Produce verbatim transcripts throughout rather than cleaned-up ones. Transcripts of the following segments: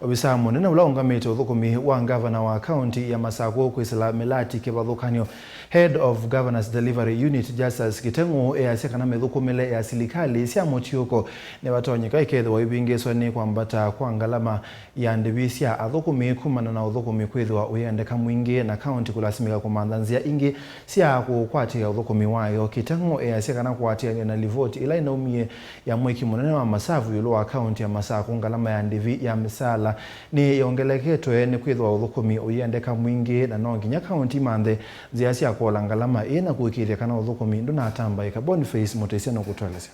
Ovisaa mũnene ũla ũngamĩte ũthũkũmi wa ngavana wa kaunti ya Masakũ kwĩsĩla mĩlati kĩvathũkany'o, Head of Governor's Delivery Unit, Justus Kiteng'ũ, easya kana mĩthũkũmĩle ya silikalĩ sya mũtiũko nĩvatonyeka ĩkethĩwa ĩvĩngĩĩswe nĩ kwambata kwa ngalama ya ndĩvi sya athũkũmi kumana na ũthũkũmi kwĩthĩwa ũyĩendeka mwingĩ na kaunti kũlasimĩka kũmantha nzĩa ingĩ sya kũkwatĩĩa ũthũkũmi wayo. Kiteng'ũ easya kana kũatĩanĩa na livoti ĩla ĩnaumie ya mwĩki mũnene wa masavu ĩũlũ wa kaunti ya Masakũ, ngalama ya ndĩvi ya mĩsaala nĩyongeleketwe nĩkwĩthĩwa ũthũkũmi ũyĩendeka mwingĩ, na no nginya kaunti imanthe nzĩa sya kũola ngalama ĩĩ na kũĩkĩĩthya kana ũthũkũmi ndũnatambaĩka. Boniface Mũtĩsya nũkũtũelesya.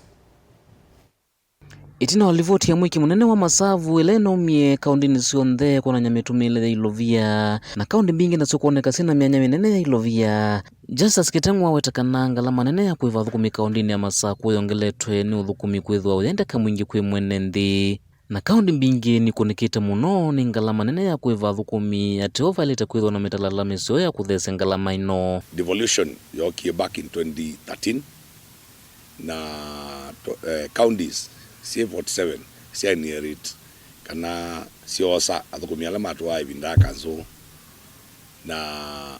Ĩtina wa livoti ya mwĩki mũnene wa masavu ĩla ĩnaumie kaũndĩnĩ syonthe kwonany'a mĩtũmĩĩle ya ilovia, na kaũndĩ mbingĩ nasyo kwoneka syĩna myanya mĩnene ya ilovia, Justus Kiteng'ũ aweta kana ngalama nene ya kũĩva athũkũmi kaũndĩnĩ ya Masakũ yongeletwe nĩ ũthũkũmi kwĩthĩwa ũyendeka mwingĩ kwĩ mwene nthĩ, na kaũndĩ mbingĩ nikũnĩkĩte mũno nĩ ngalama nene ya kũĩva athũkũmi, ateo vaĩlĩte kwĩthĩwa na mĩtalatala mĩseo ya kũthesya ngalama ĩno. Devolution yookie back in twenty thirteen, na to-, eh, counties syĩ forty seven sya inherit kana syoosa athũkũmi ala matũaa ĩvinda ya kanzũ, na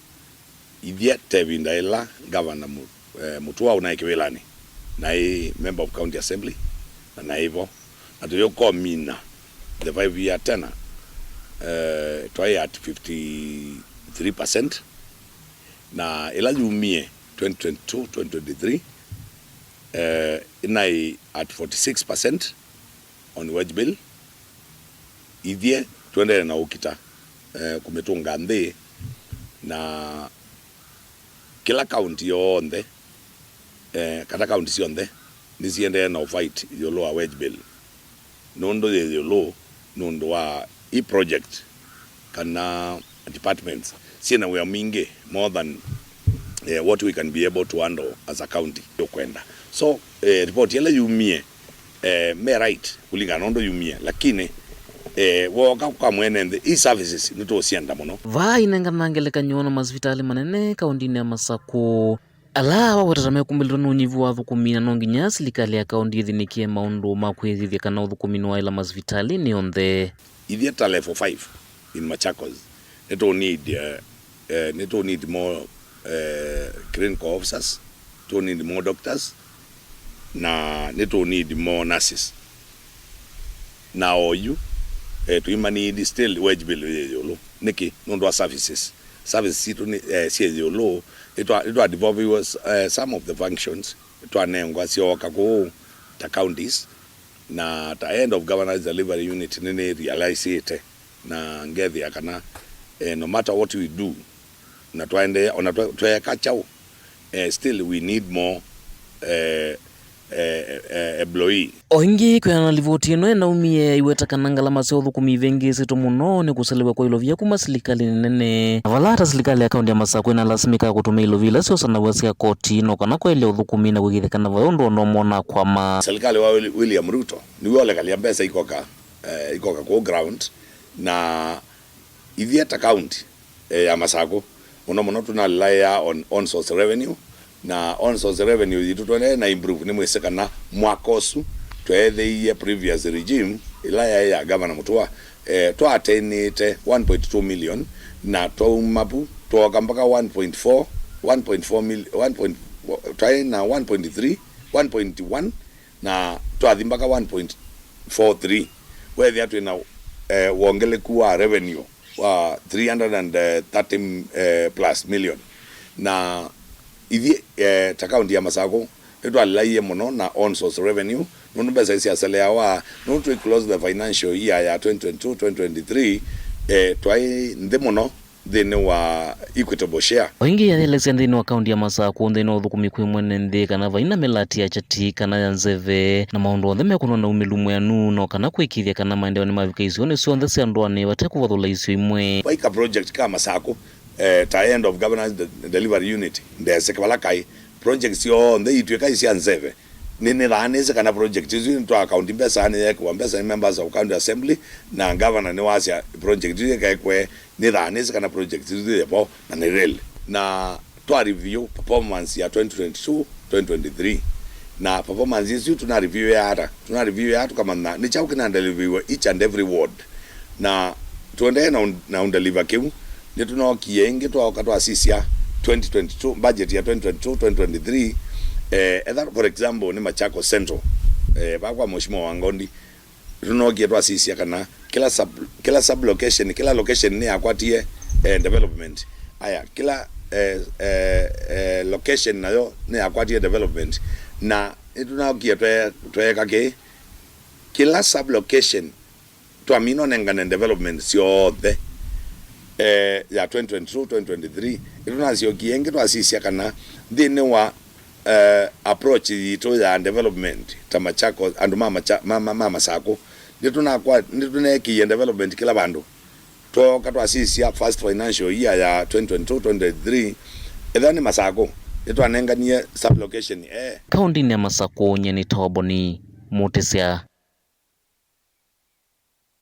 ithyĩ ta ĩvinda ĩla Ngavana Mu-, eh, Mutua ũnaĩ kĩwĩlanĩ, naĩ member of county assembly, na naĩ vo, na tũyũkomina the five year tenure, eh, twaĩ at fifty three percent, na ĩla yumie twenty twenty-two, twenty twenty-three, eh, ĩnaĩ at forty six percent on wage bill. Ithyĩ tũendee na ũkita, eh, kũmĩtũnga nthĩ, na kĩla kaunti yonthe, eh, kata kaunti syonthe nĩsiendee na ũfight ĩũlũ wa wage bill, nũndũ yĩ ĩũlũ nũndũ wa i project kana departments syĩna wĩa mwingĩ more than, eh, what we can be able to handle as a county tũkwenda. So, eh, report ĩla yumie, eh, me right kũlingana na ũndũ yumie, lakini, eh, wooka kwa mwene nthĩ, i services nĩtũũsyenda mũno. Vaa inengana ngelekany'o na masivitalĩ manene kaũndĩnĩ ya Masakũ, ala wawetete mekumbĩlĩtwe nĩ ũnyivu wa athũkũmi, na no nginya silikalĩ ya kaũndĩ ĩthĩnĩkĩe maũndũ ma kwĩthĩthya kana ũthũkũmi nĩwaĩla masivitalĩnĩ onthe. Ithyĩ ta level five in Machakos, nĩtũ need, eh, eh, nĩtũ need more, eh, clinical officers, tũ need more doctors, na nĩtũ need more nurses. Na oyu, eh, tũima need still wage bill yĩ ĩũlũ. Nĩkĩ? Nũndũ wa services. Services sitũ nĩ, eh, syĩ ĩũlũ. Nĩtwa, nĩtwa devolviwe, eh, some of the functions, twanengwa syooka kũũ ta counties, na ta Head of Governor's Delivery Unit nĩnĩrealizeĩte na ngethĩa kana, eh, no matter what we do, na twaendee, ona twe-, tweeka kyaũ, eh, still we need more, eh, eh, eh, employee. O ĩngĩ, kwĩana na livoti ĩno ĩnaumie, iweta kana ngalama sya ũthũkũmi ivĩngĩĩsĩtwe mũno nĩ kũselew'a kwa ilovia kuma silikalĩnĩ nene. Na vala ata silikalĩ ya kaũndĩ ya Masakũ ĩnalasimĩka kũtũmĩa ilovia ila syosanaw'a sya koti, no kana kwaĩlya ũthũkũmi na kũĩkĩĩthya kana vai ũndũ o na ũmwe ũnakwama. Silikalĩ wa Willi-, William Ruto nĩw'o ũlekalya mbesa ikoka, eh, ikoka kũũ ground, na ithyĩ ta county, eh, ya Masakũ, mũno mũno tũnalaĩa on, on source revenue, na on source revenue yitũ tũendee na improve. Nĩmwĩsĩ kana mwaka ũsu tweethĩie previous regime ĩla yaĩ ya Governor Mutua, eh, twaatĩnĩte one point two million, na twauma vu twooka mpaka one point four, one point four mil-, one point, twaĩ na one point three, one point one, na twathi mpaka one point four three, weethĩa twĩ na, eh, wongeleku wa revenue wa three hundred and thirty, eh, plus million. Na ithyĩ, eh, ta kaũnti ya Masakũ, nĩtwalelaie mũno na on source revenue, nũndũ mbesa isyaseleawa, nũndũ twĩ close the financial year ya twenty twenty-two, twenty twenty-three, eh, twaĩ nthĩ mũno nthĩnĩ wa equitable share. O ĩngĩ yaelesya nthĩnĩ wa kaũnti ya Masakũ, nthĩnĩ wa ũthũkũmi kwĩ mwene nthĩ, kana vai na mĩlati ya kyati kana ya nzeve, na maũndũ onthe mekwonwa na umĩlu mwĩanu, no kana kũĩkĩĩthya kana maendeeo nĩmavika isionĩ syonthe sya ndũanĩ vate kũvathũla isio imwe. Vai ka project ka Masakũ, eh, ta Head of Governor's De-, Delivery Unit, ndeseke vala kaĩ. Project syonthe itw'ĩka isya nzeve, nĩ, nĩthaanĩsye kana project isu nĩtwa account mbesa, nĩyeekĩwa mbesa nĩ members of county assembly, na governor nĩwasya project isu ikaekwe. Nĩthaanĩsye kana project isu yĩ vo na nĩ real. Na twa review performance ya twenty twenty-two, twenty twenty-three. Na performance isu tuna review ya ata? Tuna review ya tũkamanya nĩ kyaũ kĩna deliver each and every ward. Na tũendee na, un- na undeliver kĩu, nĩtũnookie ĩngĩ twaoka twasisya twenty twenty-two, budget ya twenty twenty-two twenty twenty-three. Eh, etha, for example, nĩ Machakos Central, eh, vakwa Mheshimiwa Wangondi, nĩtũnookie twasisya kana kĩla sub, kĩla sub location, kĩla location nĩyakwatie, eh, development. Aya, kĩla, eh, eh, eh, location nayo nĩyakwatie development. Na nĩtũnookie twe- tweeka kĩĩ, kĩla sub location twamina ũnengane development syonthe, eh, ya twenty twenty-two twenty twenty-three, nĩtũnasyokie ĩngĩ twasisya kana nthĩnĩ wa, eh, approach yitũ ya development ta Machakos, andũ ma, Macha, ma, ma, ma Masakũ, nĩtũnakwa- nĩtũneekie development kĩla vandũ. Twooka twasisya first financial year ya twenty twenty-two twenty twenty-three, ethĩwa nĩ Masakũ, nĩtwanenganie sub location e. Kaũndĩnĩ ya Masakũ, nyie nĩ Toboni Mũtĩsya.